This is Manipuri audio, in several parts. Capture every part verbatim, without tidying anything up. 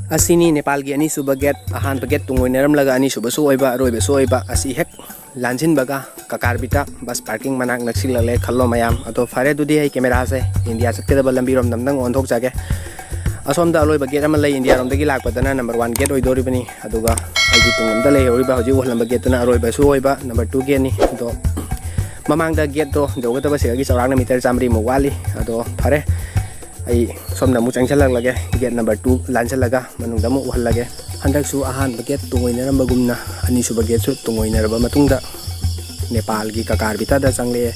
ꯑꯁꯤꯅꯤ ꯅꯦꯄꯥꯜꯒꯤ ꯑꯅꯤꯁꯨꯕ ꯒꯦꯠ꯫ ꯑꯍꯥꯟꯕ ꯒꯦꯠ ꯇꯨꯡ ꯑꯣꯏꯅꯔꯝꯂꯒ ꯑꯅꯤꯁꯨꯕꯁꯨ ꯑꯣꯏꯕ, ꯑꯔꯣꯏꯕꯁꯨ ꯑꯣꯏꯕ꯫ ꯑꯁꯤ ꯍꯦꯛ ꯂꯥꯟꯁꯤꯟꯕꯒ ꯀꯀꯥꯔꯕꯤꯇꯥ ꯕꯁ ꯄꯥꯔꯀꯤꯡ ꯃꯅꯥꯛ ꯅꯛꯁꯤꯜꯂꯛꯂꯦ ꯈꯜꯂꯣ ꯃꯌꯥꯝ꯫ ꯑꯗꯣ ꯐꯔꯦ, ꯑꯗꯨꯗꯤ ꯑꯩ ꯀꯦꯃꯦꯔꯥꯁꯦ ꯏꯟꯗꯤꯌꯥ ꯆꯠꯀꯗꯕ ꯂꯝꯕꯤꯔꯣꯝꯗ ꯑꯝꯇꯪ ꯑꯣꯟꯊꯣꯛꯆꯒꯦ꯫ ꯑꯁꯣꯝꯗ ꯑꯂꯣꯏꯕ ꯒꯦꯠ ꯑꯃ ꯂꯩ, ꯏꯟꯗꯤꯌꯥꯔꯣꯝꯗꯒꯤ ꯂꯥꯛꯄꯗꯅ ꯅꯝꯕꯔ ꯋꯥꯟ ꯒꯦꯠ ꯑꯣꯏꯗꯣꯔꯤꯕꯅꯤ꯫ ꯑꯗꯨꯒ ꯑꯩꯒꯤ ꯇꯨꯡꯂꯣꯝꯗ ꯂꯩꯍꯧꯔꯤꯕ ꯍꯧꯖꯤꯛ ꯎꯍꯜꯂꯝꯕ ꯒꯦꯠꯇꯨꯅ ꯑꯔꯣꯏꯕꯁꯨ ꯑꯣꯏꯕ ꯅꯝꯕꯔ ꯇꯨ ꯒꯦꯠꯅꯤ꯫ ꯑꯗꯣ ꯃꯃꯥꯡꯗ ꯒꯦꯠꯇꯣ ꯌꯧꯒꯗꯕ ꯁꯤꯗꯒꯤ ꯆꯥꯎꯔꯥꯛꯅ ꯃꯤꯇꯔ ꯆꯥꯃꯔꯤꯃꯨꯛ ꯋꯥꯠꯂꯤ꯫ ꯑꯗꯣ ꯐꯔꯦ, ꯑꯩ ꯁꯣꯝꯗ ꯑꯃꯨꯛ ꯆꯪꯁꯤꯜꯂꯛꯂꯒꯦ, ꯒꯦꯠ ꯅꯝꯕꯔ ꯇꯨ ꯂꯥꯟꯁꯤꯜꯂꯒ ꯃꯅꯨꯡꯗ ꯑꯃꯨꯛ ꯎꯍꯜꯂꯒꯦ꯫ ꯍꯟꯗꯛꯁꯨ ꯑꯍꯥꯟꯕ ꯒꯦꯠ ꯇꯨꯡ ꯑꯣꯏꯅꯔꯝꯕꯒꯨꯝꯅ ꯑꯅꯤꯁꯨꯕ ꯒꯦꯠꯁꯨ ꯇꯨꯡ ꯑꯣꯏꯅꯔꯕ ꯃꯇꯨꯡꯗ ꯅꯦꯄꯥꯜꯒꯤ ꯀꯀꯥꯔꯕꯤꯇꯥꯗ ꯆꯪꯂꯛꯑꯦ꯫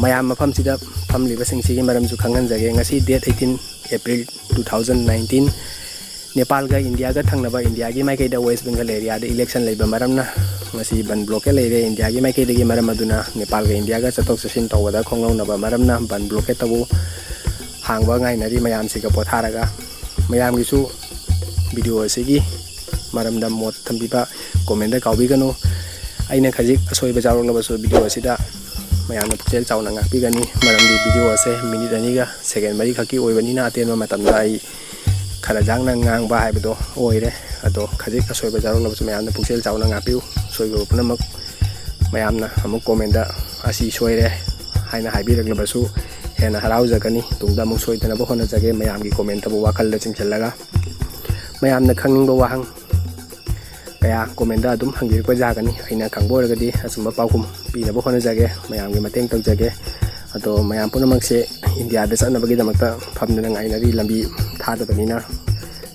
ꯃꯌꯥꯝ ꯃꯐꯝꯁꯤꯗ ꯐꯝꯂꯤꯕꯁꯤꯡꯁꯤꯒꯤ ꯃꯔꯝꯁꯨ ꯈꯪꯍꯟꯖꯒꯦ꯫ ꯉꯁꯤ date eighteen April two thousand nineteen, ꯅꯦꯄꯥꯜꯒ ꯏꯟꯗꯤꯌꯥꯒ ꯊꯪꯅꯕ ꯏꯟꯗꯤꯌꯥꯒꯤ ꯃꯥꯏꯀꯩꯗ ꯋꯦꯁ ꯕꯦꯡꯒꯜ ꯑꯦꯔꯤꯌꯥꯗ ꯏꯂꯦꯛꯁꯟ ꯂꯩꯕ ꯃꯔꯝꯅ ꯉꯁꯤ ꯕꯟ ꯕ꯭ꯂꯣꯀꯦꯠ ꯂꯩꯔꯦ ꯏꯟꯗꯤꯌꯥꯒꯤ ꯃꯥꯏꯀꯩꯗꯒꯤ꯫ ꯃꯔꯝ ꯑꯗꯨꯅ ꯅꯦꯄꯥꯜꯒ ꯏꯟꯗꯤꯌꯥꯒ ꯆꯠꯊꯣꯛ ꯆꯠꯁꯤꯟ ꯇꯧꯕꯗ ꯈꯣꯡꯅꯧꯅꯕ ꯃꯔꯝꯅ ꯕꯟ ꯕ꯭ꯂꯣꯀꯦꯠꯇꯕꯨ ꯍꯥꯡꯕ ꯉꯥꯏꯅꯔꯤ꯫ ꯃꯌꯥꯝꯁꯤꯒ ꯄꯣꯊꯥꯔꯒ ꯃꯌꯥꯝꯒꯤꯁꯨ ꯚꯤꯗꯤꯑꯣ ꯑꯁꯤꯒꯤ ꯃꯔꯝꯗ ꯃꯣꯠ ꯊꯝꯕꯤꯕ ꯀꯣꯃꯦꯟꯗ ꯀꯥꯎꯕꯤꯒꯅꯨ꯫ ꯑꯩꯅ ꯈꯖꯤꯛ ꯑꯁꯣꯏꯕ ꯌꯥꯎꯔꯛꯂꯕꯁꯨ ꯚꯤꯗꯤꯑꯣ ꯑꯁꯤꯗ ꯃꯌꯥꯝꯅ ꯄꯨꯛꯆꯦꯜ ꯆꯥꯎꯅ ꯉꯥꯛꯄꯤꯒꯅꯤ, ꯃꯔꯝꯗꯤ ꯚꯤꯗꯤꯑꯣ ꯑꯁꯦ ꯃꯤꯅꯤꯠ ꯑꯅꯤꯒ ꯁꯦꯀꯦꯟ ꯃꯔꯤ ꯈꯛꯀꯤ ꯑꯣꯏꯕꯅꯤꯅ ꯑꯇꯦꯟꯕ ꯃꯇꯝꯗ ꯑꯩ ꯈꯔ ꯌꯥꯡꯅ ꯉꯥꯡꯕ ꯍꯥꯏꯕꯗꯣ ꯑꯣꯏꯔꯦ꯫ ꯑꯗꯣ ꯈꯖꯤꯛ ꯑꯁꯣꯏꯕ ꯌꯥꯎꯔꯛꯂꯕꯁꯨ ꯃꯌꯥꯝꯅ ꯄꯨꯛꯆꯦꯜ ꯆꯥꯎꯅ ꯉꯥꯛꯄꯤꯌꯨ꯫ ꯑꯁꯣꯏꯕ ꯄꯨꯝꯅꯃꯛ ꯃꯌꯥꯝꯅ ꯑꯃꯨꯛ ꯀꯣꯃꯦꯟꯗ "ꯑꯁꯤ ꯁꯣꯏꯔꯦ" ꯍꯥꯏꯅ ꯍꯥꯏꯕꯤꯔꯛꯂꯕꯁꯨ ꯍꯦꯟꯅ ꯍꯔꯥꯎꯖꯒꯅꯤ꯫ ꯇꯨꯡꯗ ꯑꯃꯨꯛ ꯁꯣꯏꯗꯅꯕ ꯍꯣꯠꯅꯖꯒꯦ꯫ ꯃꯌꯥꯝꯒꯤ ꯀꯣꯃꯦꯟꯇꯕꯨ ꯋꯥꯈꯜꯗ ꯆꯤꯡꯁꯤꯜꯂꯒ ꯃꯌꯥꯝꯅ ꯈꯪꯅꯤꯡꯕ ꯋꯥꯍꯪ ꯀꯌꯥ ꯀꯣꯃꯦꯟꯗ ꯑꯗꯨꯝ ꯍꯪꯕꯤꯔꯛꯄ ꯌꯥꯒꯅꯤ꯫ ꯑꯩꯅ ꯈꯪꯕ ꯑꯣꯏꯔꯒꯗꯤ ꯑꯆꯨꯝꯕ ꯄꯥꯎꯈꯨꯝ ꯄꯤꯅꯕ ꯍꯣꯠꯅꯖꯒꯦ꯫ ꯃꯌꯥꯝꯒꯤ ꯃꯇꯦꯡ ꯇꯧꯖꯒꯦ꯫ ꯑꯗꯣ ꯃꯌꯥꯝ ꯄꯨꯝꯅꯃꯛꯁꯦ ꯏꯟꯗꯤꯌꯥꯗ ꯆꯠꯅꯕꯒꯤꯗꯃꯛꯇ ꯐꯝꯗꯨꯅ ꯉꯥꯏꯅꯔꯤ꯫ ꯂꯝꯕꯤ ꯊꯥꯗꯕꯅꯤꯅ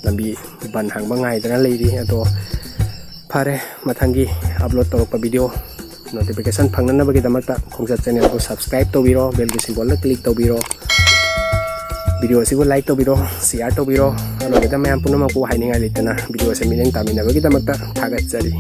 ꯂꯝꯕꯤ ꯕꯟ ꯍꯥꯡꯕ ꯉꯥꯏꯗꯅ ꯂꯩꯔꯤ꯫ ꯑꯗꯣ ꯐꯔꯦ, ꯃꯊꯪꯒꯤ ꯑꯞꯂꯣꯗ ꯇꯧꯔꯛꯄ ꯚꯤꯗꯤꯑꯣ ꯅꯣꯇꯤꯐꯤꯀꯦꯁꯟ ꯐꯪꯅꯅꯕꯒꯤꯗꯃꯛꯇ ꯈꯣꯡꯆꯠ ꯆꯦꯅꯦꯜꯕꯨ ꯁꯕꯁꯀ꯭ꯔꯥꯏꯕ ꯇꯧꯕꯤꯔꯣ, ꯕꯦꯜꯒꯤ ꯁꯤꯝꯕꯣꯜꯗ ꯀ꯭ꯂꯤꯛ ꯇꯧꯕꯤꯔꯣ꯫ ꯚꯤꯗꯤꯑꯣ ꯑꯁꯤꯕꯨ ꯂꯥꯏꯛ ꯇꯧꯕꯤꯔꯣ, ꯁꯤꯌꯥꯔ ꯇꯧꯕꯤꯔꯣ꯫ ꯑꯔꯣꯏꯕꯗ ꯃꯌꯥꯝ ꯄꯨꯝꯅꯃꯛꯄꯨ ꯍꯥꯏꯅꯤꯡꯉꯥꯏ ꯂꯩꯇꯅ ꯚꯤꯗꯤꯑꯣ ꯑꯁꯤ ꯃꯤꯠꯌꯦꯡ ꯇꯥꯃꯤꯟꯅꯕꯒꯤꯗꯃꯛꯇ ꯊꯥꯒꯠꯆꯔꯤ꯫